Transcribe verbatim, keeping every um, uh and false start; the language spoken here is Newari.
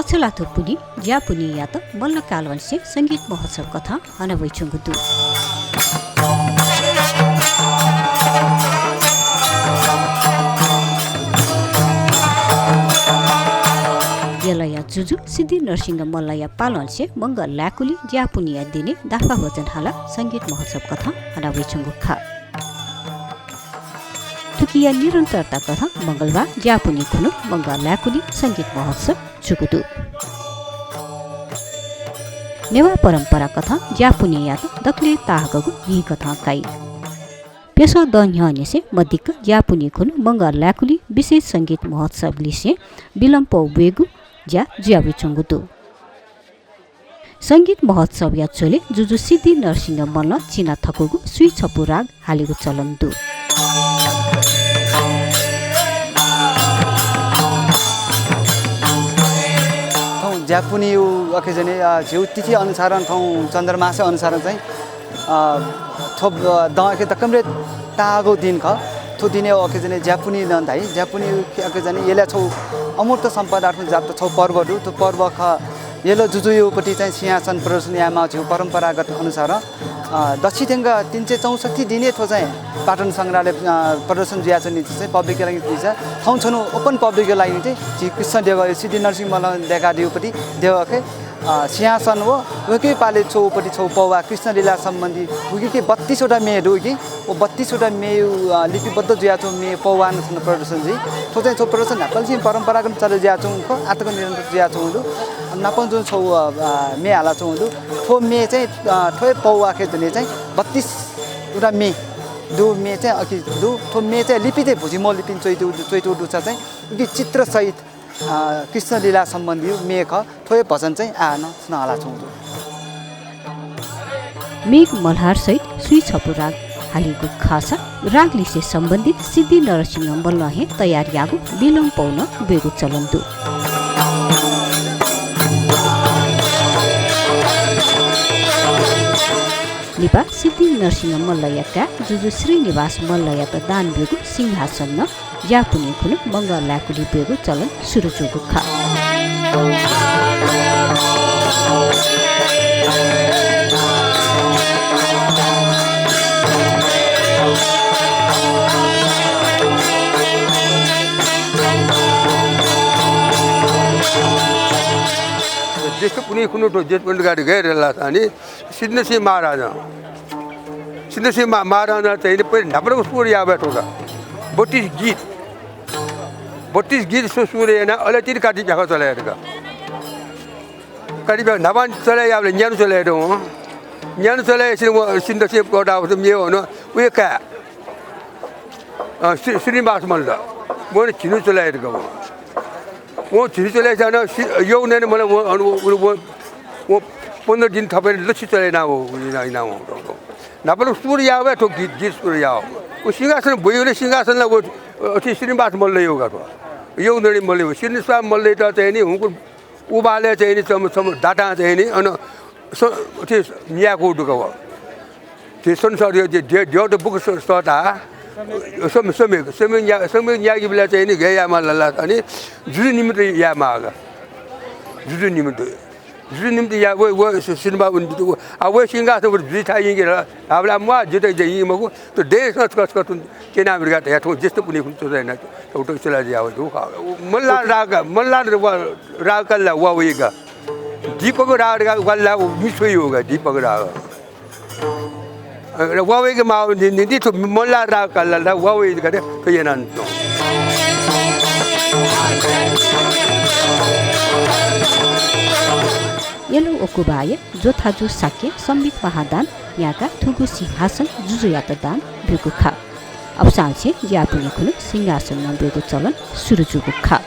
छलाथ्व पुन्हि ज्यापुन्हियात मल्ल कालंनिसें संगीत महोत्सव कथं हनावइच्वंगु दु। यलया जुजु सिद्धिनरसिंह मल्लया पालंनिसें मंगः लाय्‌कुलि ज्यापुन्हिया दिने दाफा भजन हालाः संगीत महोत्सव कथं हनावइच्वंगु खः। थुकिया निरन्तरता कथं मंगलबार ज्यापुन्हि खुन्हु मंगः लाय्‌कुलि संगीत महोत्सव जूगु दु। नेवाः परम्परा कथं ज्यापुन्हियात दकलय् ताःहाकःगु न्हि कथं काइ। प्यसः दँ न्ह्यःनिसें मदिक्क ज्यापुन्हि खुन्हु मंगः लाय्‌कुलि विशेष संगीत महोत्सव लिसें बिलम्पौ ब्वयेगु ज्या जुयावइच्वंगु दु। संगीत महोत्सवया झ्वलय् जुजु सिद्धिनरसिंह मल्लं चिना थकूगु स्वीछपु राग हालेगु चलन दु। थौं ज्यापुन्हि अखे जने, अ, झीगु तिथि अनुसारं थौं चन्द्रमास अनुसारं चाहिँ, अ, थ्व, अ, दँ अखे दकलय् ताःहाकःगु दिं खः। थ्व दिनय् अखे जने ज्यापुन्हि नं धाइ। ज्यापुन्हि अखे जने यलया छगू अमूर्त सम्पदा थें जाःगु छगू पर्व दु। थ्व पर्व खः यल जुजुयागु पति चाहिँ सिंहासन प्रदर्शन यायेमाःगु झीगु परम्परागत अनुसारं, अ, दच्छि थ्यंक तीन सय चौसट्ठी दिनय् थ्व चाहिँ पाटन संग्रहालय, अ, प्रदर्शन जुयाच्वनीगु चाहिँ public या लागि चाहिँ थौं छन्हु open public या लागि चाहिँ झी कृष्णदेव सिद्धिनरसिंह मल्लं दय्‌कादीगु पति देव अखे, अ, सिंहासन व वय्‌कःया पालय् च्वःगु पति छगू पौवा कृष्णलीला सम्बन्धी उकिके बत्तीस वटा म्ये दु कि, व बत्तीस वटा म्ये, अ, लिपिबद्ध जुयाच्वंगु म्ये पौवा नं थन प्रदर्शन जुइ। थ्व चाहिँ छगू प्रदर्शन न्हापांनिसें परम्परागत चले जुयाच्वंगु खः, आःतक निरन्तर जुयाच्वंगु दु। नापं जुन छगू, अ, अ, म्ये हालाच्वंगु दु। थ्व म्ये चाहिँ, अ, थ्व हे पौवा अखे जने चाहिँ बत्तीस वटा म्ये दु, म्ये चाहिँ अखे दु। थ्व म्ये चाहिँ लिपि चाहिँ भुजिमःगु लिपिं च्वइतु, च्वइतु दुसा चाहिँ उकी चित्रसहित, अ, कृष्णलीला सम्बन्धी म्ये खः। थ्व हे भजन चाहिँ आः नं छन्हु हालाच्वंगु दु। म्येगु मल्हार सहित स्वीछपु राग हालीगु खःसा रागलिसे सम्बन्धित सिद्धिनरसिंह मल्लं हे तयार याःगु बिलम्पौ नं ब्वयेगु चलन दु। लिपा सिद्धिनरसिंह मल्लया काय् जुजु श्रीनिवास मल्लयात दान ब्यूगु सिंहासन नं ज्यापुन्हि खुन्हु मंगः लाय्‌कुलि ब्वयेगु चलन सुरु जूगु खः। ज्येष्ठ पुन्हि खुन्हु थ्व ज्येष्ठ पुन्हि गाडी गैर लासानी सिद्धेश्वर महाराज। सिद्धेश्वर मा-, महाराज चाहिँ नि पहिले न्हापालाक सुरु याःगु थ्व का। बत्तीस गीत। बत्तीस गीत सु-, सुरु यानाः अले तिनि काति प्याखं चले यात का। काति प्याखं न्हापां चले याःबलय् न्यान्हु चले यात वं। न्यान्हु चले यासें वं सिद्धेश्वर कःताः वःगु म्ये वन, वया काय्। अ, श्री-, श्रीनिवास मल्ल। वं झिन्हु चले यात का वं। वं झिन्हु चले यासें अन सि-, यःगु नयेनं मल्ल वं, अन वं, वं, वं पन्ध्र दिन थपय् लच्छि चले याना वं, याना, याना वं। न्हापालाक सुरु याःगु हे थ्व गीत, गीत सुरु याःगु। व सिंहासन ब्वइबलय् सिंहासन ला व, अथे श्रीनिवास मल्लयागु का थ्व। यःगु नयेनं मल्ल, श्रीनिवास मल्लयात चाहिँ नि हुंकु उबालय् चाहिँ नि छम्ह, छम्ह दातां चाहिँ नि अन स-, अथे न्यायेकूगु दु का व। थ्व संसारया दे-, दे-, द्यःत बुक स-, सःताः। सम्यक, सम्यक, सम्यक न्या-, सम्यक न्यायेकेबलय् चाहिँ नि गय् यायेमाः धाःसा नि जुजु निमित्त यायेमाः का। जुजु निमित्त। जुजु निमित्त या-, व, व सि-, सिनेमा व निमित्त व, आ, व सिंहासन व जुइ थाय् यंके धाःबलय् म्वाः जितः इतः यंके मखु। थ्व देशं छकः छकः तुं क्यनाबिज्यात धयाः थौं ज्येष्ठ पुन्हि खुन्हु च्वजा याना थौं थौं सिला जुयावःगु दु। मल्हार राग, मल्हार व राग काल ला वा वइगु। दीपक राग धकाः वा ला मि छ्वइगु का, दीपक राग। अ, वा वइगु माःगु नि, नि, नि थ्व मल्हार राग काल ला वा वइगु का, थ्व याना नं। यल ओकुबाया ज्वथाजु शाक्यं संबित महादान याकाः थुगु सिंहासन जुजुयात दान ब्यूगु खः। अबलय् चाहिँ ज्यापुन्हि खुन्हु सिंहासन नं ब्यूगु चलन सुरु जूगु खः।